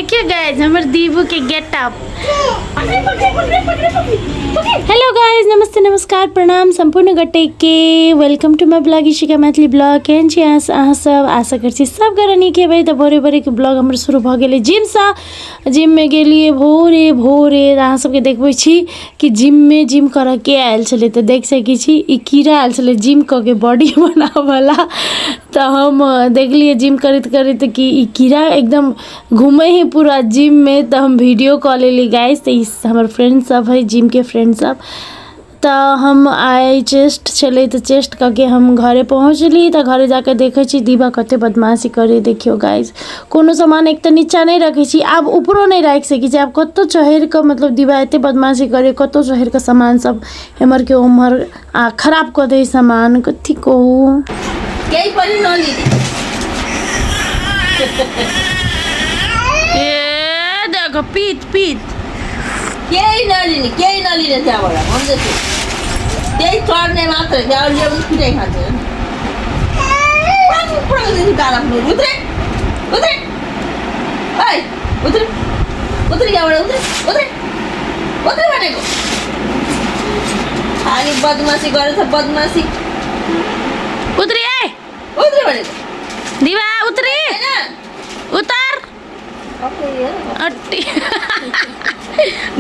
देखियो गाइस हमर दीबू के गेटअप। हेलो गाइस, नमस्ते, नमस्कार, प्रणाम संपूर्ण गोटे के। Welcome to my blog Ishika Maithili blog. केहन छी अहाँ सब? आशा करै छी सब गोटे नीक हेबै। तऽ भोरे भोरे के ब्लॉग हमर शुरू भऽ गेलै जिमसँ। जिममे गेलियै भोरे भोरे। अहाँ सबके देखबै छी कि जिममे जिम करऽ के आयल छलै। तऽ देख सकै छी ई कीड़ा आयल छलै जिम कऽ के बॉडी बनाबऽ ला। तऽ हम देखलियै जिम करैत करैत कि ई कीड़ा एकदम घूमै हइ पूरा जिममे। तऽ हम वीडियो कऽ लेली गाइस। तऽ ई हमर फ्रेंड सब हइ, जिमके फ्रेंड सब। तऽ हम आइ चेस्ट छलै तऽ चेस्ट कऽ के हम घरे पहुँचली। तऽ घरे जाकऽ देखै छी दीपा कते बदमाशी करै। देखियौ गाइस, कोनो सामान एक तऽ नीचा नहि रखै छी, आब ऊपरो नहि राखि सकै छी। आब कतहु चढ़ि कऽ, मतलब दीपा एते बदमाशी करै, कतहु चढ़ि कऽ सामान सब एम्हरके ओम्हर आ खराब कऽ दै सामान। कथी कहू, केही पनि नलिने। ए देखो, पीत पीत। केही नलिने, केही नलिने त्यहाँबाट भन्दैछु। त्यही चढ्ने मात्रै, त्यहाँबाट ल्याउनु पिटाइ खान्छ। उत्रे उत्रे, ओइ उत्रे उत्रे, यहाँबाट उत्रे उत्रे उत्रे भनेको। खालि बदमासी गरेछ, बदमासी। उतरी ए। उत्रे भनेको। दिवा उतरी। होइन। उतार। अट्टी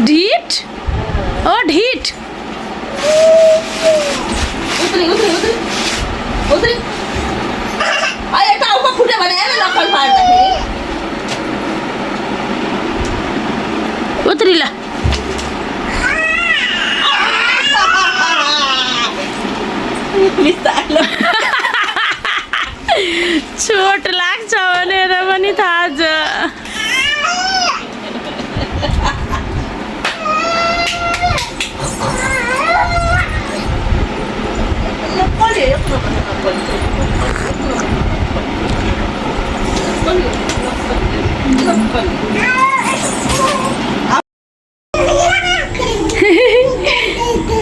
ढीठ ओ ढीठ। उत्रे उत्रे उत्रे उत्रे। अहिले टाउको फुट्यो भने हेर नक्कल पार्दाखेरि। उतरी ल। बिस्तारो। चोट लाग्छ भनेर पनि थाहा छ।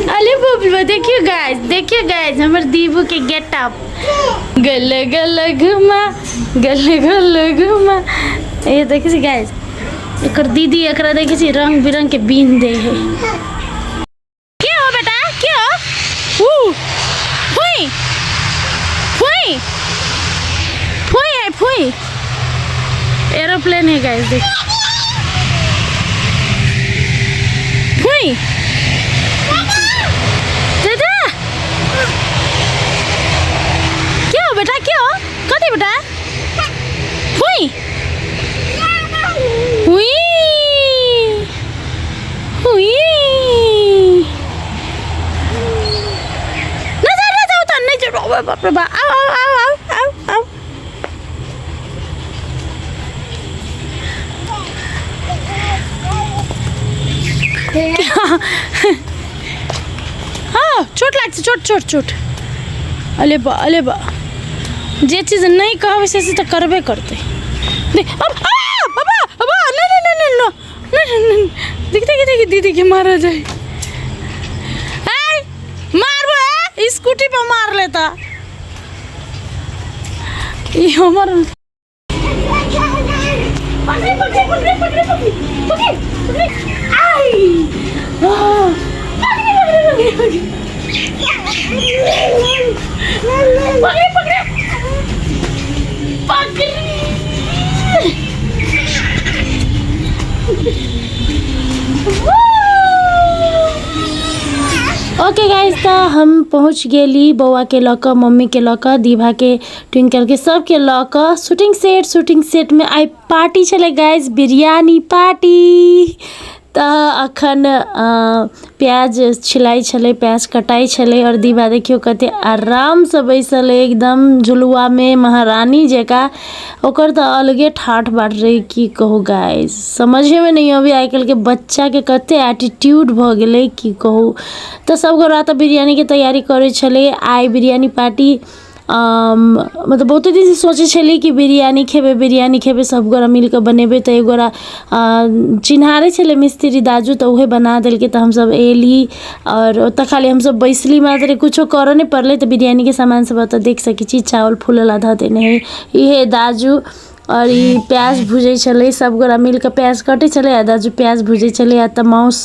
अरे बबलुआ, देखियो गाइस, देखियो गाइस हमर दीबू के गेटअप। गल गल घुमा, गल गल घुमा। ये देखै छी गाइस, एकर दीदी एकरा देखै छी रंग बिरंग के बीन दे है। के हो बेटा, के हो? ऊ फुई फुई फुई है, फुई एरोप्लेन है गाइस। देख फुई दादा, के हो बेटा, के हो? कति बेटा? फुई हुई हुई। नजाऊ नजाऊ त नै जाऊ। बाप रे बाप, आऊ आऊ आऊ आऊ आऊ आऊ। हाँ, चोट लाग्छ, चोट चोट चोट। अले बा, अले बा, जे चीज नहीं कहबै से चीज तऽ करबे करतै। देख अब, आ बाबा बाबा, नहीं नहीं नहीं नहीं नहीं नहीं, देख देख देख, दीदी के मारा जाए। ए मारबो, ए स्कूटी पे मार लेता ई हमर। पकड़े पकड़े पकड़े पकड़े पकड़े पकड़े पकड़े, आई पकड़े पकड़े पकड़े पकड़े पकड़े पकड़े पकड़े। ओके गाइस, तऽ हम पहुँच गेली बौआके लऽ कऽ, मम्मीके लऽ कऽ, दीभाके, ट्विंकलके, सबके लऽ कऽ शूटिंग सेट। शूटिंग सेटमे आइ पार्टी छलै गाइस, बिरयानी पार्टी। तऽ अखन प्याज छिलाइ छलै, प्याज कटाइ छलै आओर दीभा देखियौ कते आरामसँ बैसल अइ एकदम झुलुआमे महारानी जकाँ। ओकर तऽ अलगे ठाठ बाट रहै, की कहू गाइस, समझेमे नहि अबै आइ काल्हिके बच्चाके कते एटीट्यूड भऽ गेलै, की कहू। तऽ सब गोटा तऽ बिरयानीके तैयारी करै छलै। आइ बिरयानी पार्टी, मतलब बहुते दिनसँ सोचै छलियै कि बिरयानी खेबै, बिरयानी खेबै, सब गोटा मिलकऽ बनेबै। तऽ एक गोटा चिन्हारे छलै मिस्त्री दाजू, तऽ उहे बना देलकै। तऽ हमसब एली आओर ओतऽ खाली हमसब बैसली मात्र, कुछो करऽ नहि पड़लै। तऽ बिरयानीके सामान सब ओतऽ देख सकै छी, चावल फूलऽ ला धऽ देने हइ इहे दाजू। आओर ई प्याज भुजै छलै सब गोरा मिलके प्याज कटै छलै आ दाजू प्याज भुजै छलै आ तऽ माउस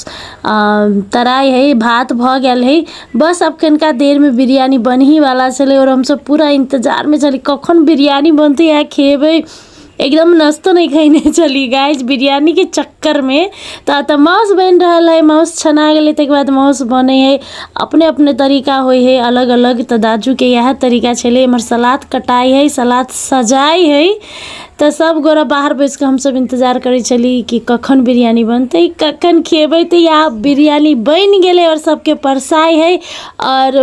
तराइ हइ, भात भऽ गेल हइ। बस अब कनिका देरमे बिरयानी बनही वाला छलै आओर हमसब पूरा इंतजारमे छली कखन बिरयानी बनतै आ खेबै। एकदम नाश्तो नहि खयने छली गाइज बिरयानीके चक्करमे। तऽ एतऽ माउस बनि रहल हइ, माउस छना गेलै, ताहिके बाद माउस बनै हइ। अपने अपने तरीका होइ हइ अलग अलग, तऽ दाजूके इएह तरीका छलै। एम्हर सलाद कटाइ हइ, सलाद सजाइ हइ, तऽ सब गोरा बाहर बैसिकऽ हमसब इन्तजार करै छली कि कखन बिरयानी बनतै, कखन खेबै। तऽ इएह बिरयानी बनि गेलै आओर सबके परसाइ हइ आओर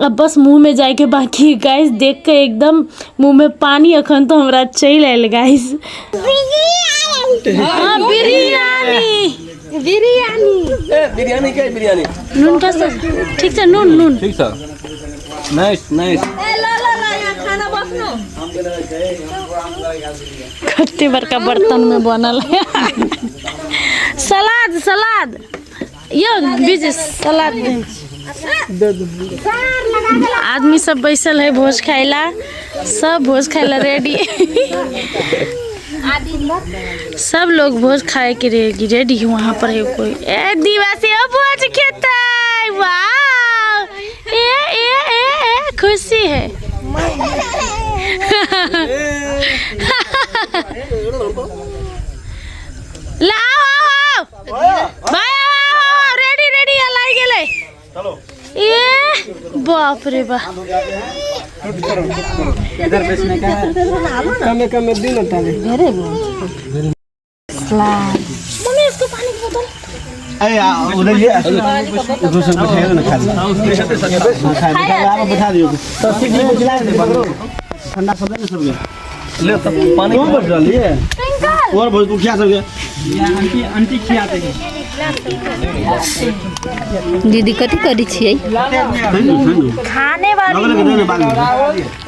अब बस मुँहमे जाइके बाकी। गाइस देख कऽ एकदम मुँहमे पानी अखन तऽ हमरा चलि आयल गाइस। हाँ बिरयानी बिरयानी ए बिरयानी के बिरयानी नून कस्तो ठीक छ? नुन नुन ठीक छ। Nice nice. ए ल ल ल, यहाँ खाना बस्नु। कते बड़का बर्तन में बनल है सलाद। सलाद यो बीज सलाद दे। आदमी सब बैसल है भोज खाइला, सब भोज खाइला रेडी, सब लोग भोज खाए के रेडी। वहां पर है कोई ए दिवासी ओ भोज खेतै। वाह, ए ए ए ए खुशी है। ला आओ आओ आओ भाई, आओ आओ आओ, रेडी रेडी लागि गेलै। ए बाप रे बाप, कमे कमे दिन होता है। मम्मी इसको पानी की बोतल। अरे उधर ये दूसरे बिठाइयो ना, खाली खा बिठा दियो तो सीढ़ी पे चला दे, ठंडा सब ले सबके ले तब पानी क्यों बैठ रहली है और भोज खिया सबके। आंटी आंटी खियाते। दीदी कथी करै छियै? खाने वाली। लगल के दे ना बाद में।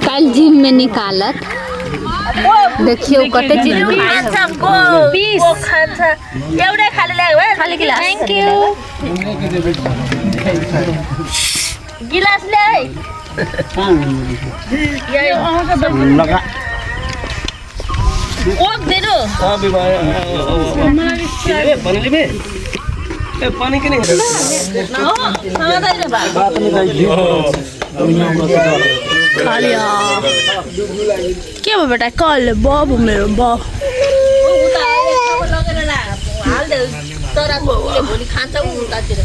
काल्हि जिम में निकालत, देखियौ कते चीज खाइ। खान्छ को को खान्छ, एउटै खाली ल्याएको भए खाली गिलास। Thank you. गिलास ल्याए। लगा कोक दिनु। हां बिमार ए पानी लेबे, ए पानी के नहीं हो खाँदैन बा। खा लिया के भयो बेटा? कल बाबु मेरो बाबु। उता लगेर ला हाल्देऊ तर उसले भोलि खान्छ ऊ उतातिर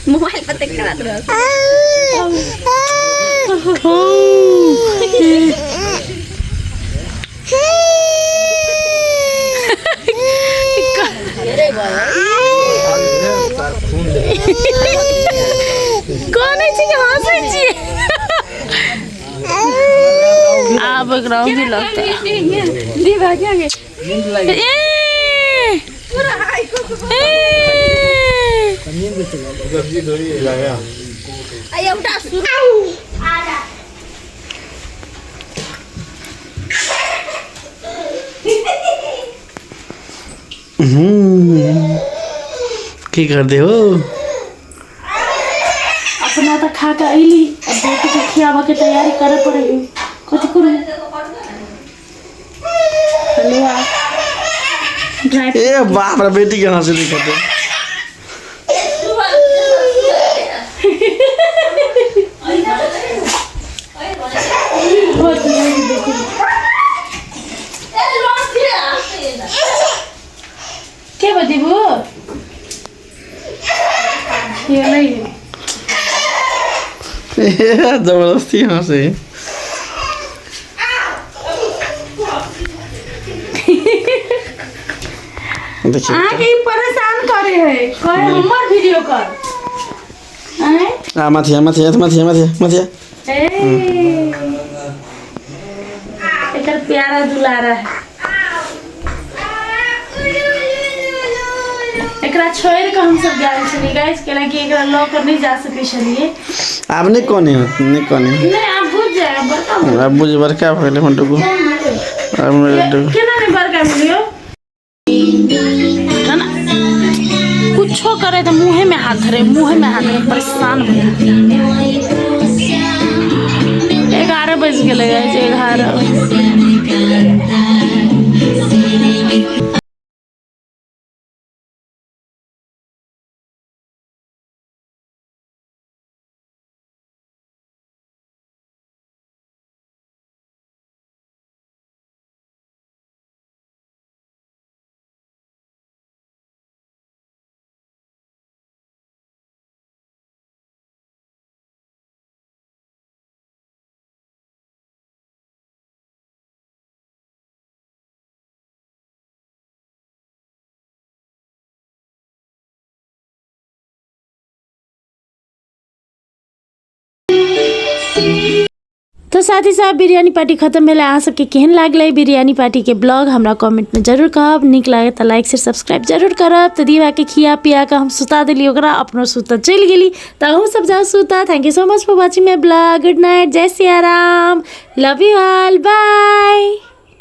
मोबाइल कते खराब रहत। धेरै भयो। कनै छी कि हँसै छी? आब एकरा औंधी लगतै। ए ए एउटा सुरु की कर दे हो? अपना तऽ खा कऽ अयली, अब बेटीके खियाबऽ के तैयारी करऽ पड़ै। कथी करू? हलुआ ड्राई। ए बाप रे, बेटी के हंसी दिखत है। के भयो दिबु? ये नहीं है। ए जबरदस्ती हंसे। देखिए अहाँके ई परेशान करे है, कहे हमर वीडियो कर। आँय? आ माथि आ, माथि आ, माथि आ, माथि आ, माथि आ। ए एकर प्यारा दुलारा है। एकरा छोड़ि कऽ हमसब गेल छलियै गाइस, कैलाकि एकरा लऽ कऽ नहि जा सकै छलियै। आब नहि कोने नहि कोने। नहि, आब बुझ जाए, आब बड़का भऽ आब बुझ बड़का भऽ गेलै डुगू। आब मेरे डुगू केना नहि बड़का भेलियौ खाना कुछो करे तऽ मुँहे में हाथ धरे, मुँहे में हाथ धरे, परेशान हो। 11 बजि गेलै गाइस, 11। तऽ साथ ही साथ बिरयानी पार्टी खत्म भेलै। अहाँ सबके केहन लागलै बिरयानी पार्टीके ब्लॉग, हमरा कमेंटमे जरूर कहब। नीक लागत तऽ लाइक शेयर सब्सक्राइब जरूर करब। तऽ दीवाके खिया पिया कऽ हम सुता देली ओकरा, अपनो सुतऽ चलि गेली। तऽ अहूँ सब जाउ सुतऽ। Thank you so much for watching my blog. Good night, Jai Siya Ram, love you all, bye.